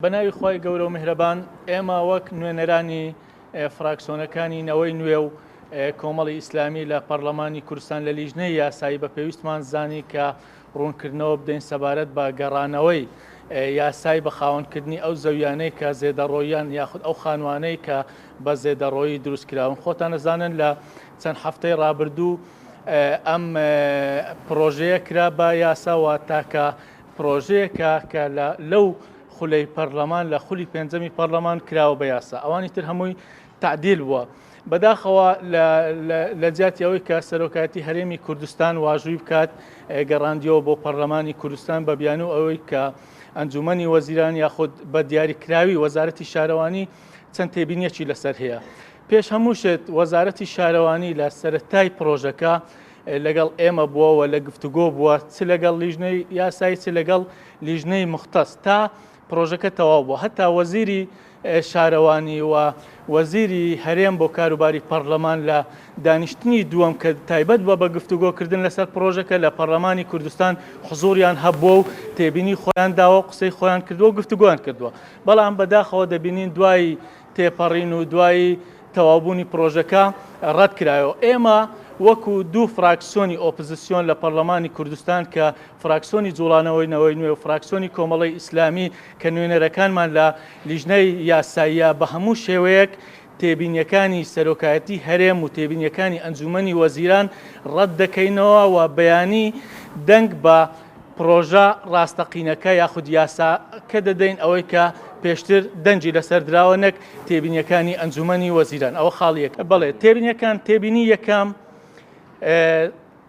بە ناوی خوای گەورە و میهرەبان، ئێمە وەک نوێنەرانی فراکسۆنەکانی نەوەی نوێ و کۆمەڵی ئیسلامی لە پەرلەمانی کوردستان لە لیژنەی یاسایی بە پێویستمان زانی کە ڕوونکردنەوە بدەین سەبارەت بە گەڕانەوەی یاسای بە خاوەنکردنی ئەو زەویانەی کە زێدەڕۆییان یاخود ئەو خانوانەی کە بە زێدەڕۆیی دروست کراون. خۆتان ئەزانن لە چەند هەفتەی ڕابردوو ئەم پڕۆژەیە کرا بە یاسا و تاکە پرۆژەیەکە کە لە لەو خولەی پەرلەمان لە خولی پێنجەمی پەرلەمان کراوە بە یاسا ئەوانی تر هەمووی تعدیل بووە بەداخەوە لە جیاتی ئەوەی کە سەرۆکایەتی هەرێمی کوردستان واژووی بکات گەڕاندیەوە بۆ پەرلەمانی کوردستان بە بیانوو ئەوەی کە ئەنجومەنی وەزیران یاخود بە دیاریکراوی وەزارەتی شارەوانی چەند تێبینیەکی لەسەر هەیە پێش هەموو شت وەزارەتی شارەوانی لە سەرەتای پرۆژەکە لەگەڵ ئێمە بووە و لە گفتوگۆ بووە چ لەگەڵ لیژنەی یاسایی چ لەگەڵ لیژنەی مختەس تا پرۆژەکە تەواو بووە هەتا وەزیری شارەوانی و وەزیری هەرێم بۆ کاروباری پەرلەمان لە دانیشتنی دووەم کە تایبەت بووە بە گفتوگۆکردن لەسەر پرۆژەکە لە پەرلەمانی کوردستان حزوریان هەبووە و تێبینی خۆیان داوە و قسەی خۆیان کردووە و گفتوگۆیان کردووە بەڵام بەداخەوە دەبینین دوای تێپەڕین و دوای تەواوبوونی پرۆژەکە ڕەتکرایەوە. ئێمە وەکو دوو فراکسیۆنی ئۆپزسیۆن لە پەرلەمانی کوردستان کە فراکسیۆنی جوڵانەوەی نەوەی نوێ و فراکسیۆنی کۆمەڵەی ئیسلامی کە نوێنەرەکانمان لە لیژنەی یاساییە بە هەموو شێوەیەک تێبینیەکانی سەرۆکایەتی هەرێم و تێبینیەکانی ئەنجومەنی وەزیران ڕەت دەکەینەوە و بەیانی دەنگ بە پڕۆژە ڕاستەقینەکە یاخود یاساکە دەدەین ئەوەی کە پێشتر دەنگی لەسەر دراوە نەک تێبینیەکانی ئەنجومەنی وەزیران ئەوە خاڵی یەکەم. بەڵێ تێبینیەکان تێبینی یەکەم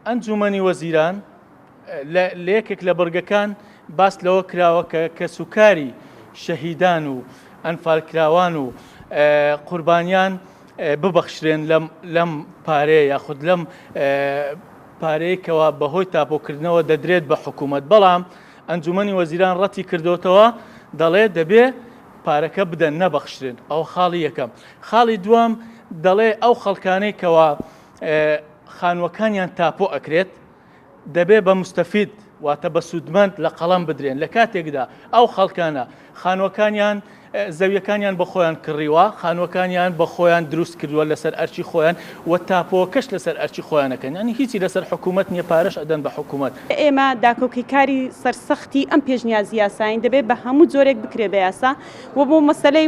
ئەنجومەنی وەزیران لە یەکێک لە بڕگەکان باس لەوە کراوە کە کەسوکاری شەهیدان و ئەنفالکراوان و قوربانیان ببەخشرێن لەم لەم پارەیە یاخود لەم پارەیەک کەوا بەهۆی تاپۆکردنەوە دەدرێت بە حکوومەت، بەڵام ئەنجوومەنی وەزیران ڕەتی کردۆتەوە دەڵێ دەبێ پارەکە بدەن نەبەخشرێن، ئەوە خاڵی یەکەم. خاڵی دووەم دەڵێ ئەو خەڵکانەی کەوا خانووەکانیان تاپۆ ئەکرێت دەبێ بە مستەفید واتە بە سوودمەند لە قەڵەم بدرێن لە کاتێکدا ئەو خەڵکانە خانووەکانیان زەویەکانیان بە خۆیان کڕیوە، خانووەکانیان بە خۆیان دروست کردووە لەسەر ئەرکی خۆیان و تاپۆکەش لەسەر ئەرکی خۆیان ئەکەن یانی هیچی لەسەر حکوومەت نییە پارەش ئەدەن بە حکوومەت. ئێمە داکۆکیکاری سەرسەختی ئەم پێشنیازی یاسایین، دەبێت بە هەموو جۆرێک بکرێت بە یاسا و بۆ مەسەلەی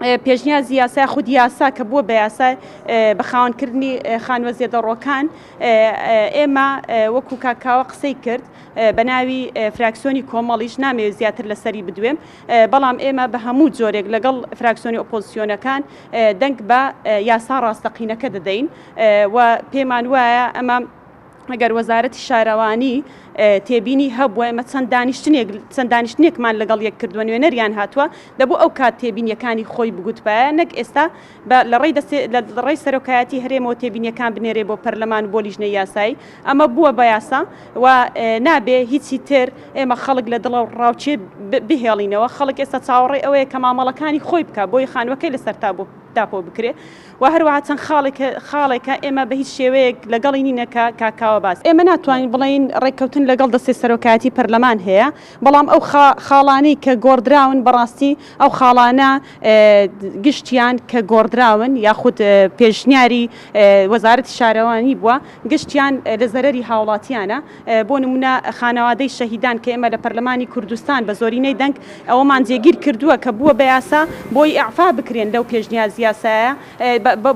پێشنیازی یاسا یاخود یاسا کە بووە بە یاسا بە خاوەنکردنی خانووە زێدەڕۆکان ئێمە وەکو کاک کاوە قسەی کرد بە ناوی فراکسیۆنی کۆمەڵیش نامەوێت زیاتر لەسەری بدوێم بەڵام ئێمە بە هەموو جۆرێک لەگەڵ فراکسیۆنی ئۆپۆزسیۆنەکان دەنگ بە یاسا ڕاستەقینەکە دەدەین و پێمان وایە ئەمە ئەگەر وەزارەتی شارەوانی تێبینی هەبووە ئێمە چەند دانیشتنێک چەند دانیشتنێکمان لەگەڵ یەک کردووە نوێنەریان هاتووە دەبوو ئەو کات تێبینیەکانی خۆی بگوتبایە نەک ئێستا بە لە ڕێی دەسێ لە ڕێی سەرۆکایەتی هەرێمەوە تێبینیەکان بنێرێ بۆ پەرلەمان و بۆ لیژنەی یاسایی ئەمە بووە بە یاسا و نابێ هیچی تر ئێمە خەڵک لە دڵە ڕاوچێ بهێڵینەوە خەڵک ئێستا چاوەڕێی ئەوەیە کە مامەڵەکانی خۆی بکا بۆی خانووەکەی لەسەر تابۆ تاپۆ بکرێ و هەروەها چەند خاڵێک خاڵێکە ئێمە بە هیچ شێوەیەک لەگەڵی نینە کە کاک کاوە باس ئێمە ناتوانین بڵێین ڕێککەوتن لەگەڵ دەستەی سەرۆکایەتی پەرلەمان هەیە بەڵام ئەو خاڵانەی کە گۆڕدراون بەڕاستی ئەو خاڵانە گشتیان کە گۆڕدراون یاخود پێشنیاری وەزارەتی شارەوانی بووە گشتیان لە زەرەری هاوڵاتیانە بۆ نمونە خانەوادەی شەهیدان کە ئێمە لە پەرلەمانی کوردستان بە زۆرینەی دەنگ ئەوەمان جێگیر کردووە کە بووە بە یاسا بۆی ئیعفا بکرێن لەو پێشنیاز یاسایە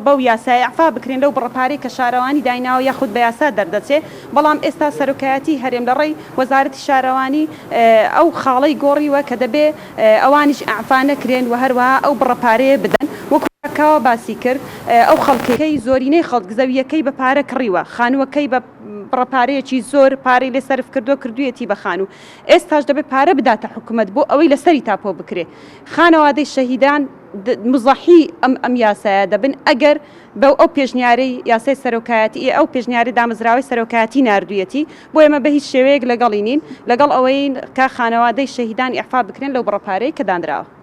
بەو یاسایە ئیعفا بکرێن لەو بڕە پارەی کە شارەوانی دایناوە یاخود بە یاسا دەردەچێ بەڵام ئێستا سەرۆکایەتی هەرێم لە ڕێی وەزارەتی شارەوانی ئەو خاڵەی گۆڕیوە کە دەبێ ئەوانیش ئیعفا نەکرێن و هەروەها ئەو بڕە پارەیە بدەن وەکو کاک کاوە باسی کرد ئەو خەڵکەی زۆرینەی خەڵک زەوییەکەی بە پارە کڕیوە خانووەکەی بە بڕە پارەیەکی زۆر پارەی لێ سەرف کردووە کردوویەتی بە خانوو ئێستاش دەبێت پارە بداتە حکومەت بۆ ئەوەی لەسەری تاپۆ بکرێ خانەوادەی شەهیدان مزەحی ئەم ئەم یاسایە دەبن ئەگەر بەو ئەو پێشنیارەی یاسای سەرۆکایەتی ئەو پێشنیاری دامەزراوەی سەرۆکایەتی ناردوویەتی بۆ ئێمە بە هیچ شێوەیەک لەگەڵی نین لەگەڵ ئەوەین کە خانەوادەی شەهیدان ئیعفا بکرێن لەو بڕە پارەی کە دانراوە.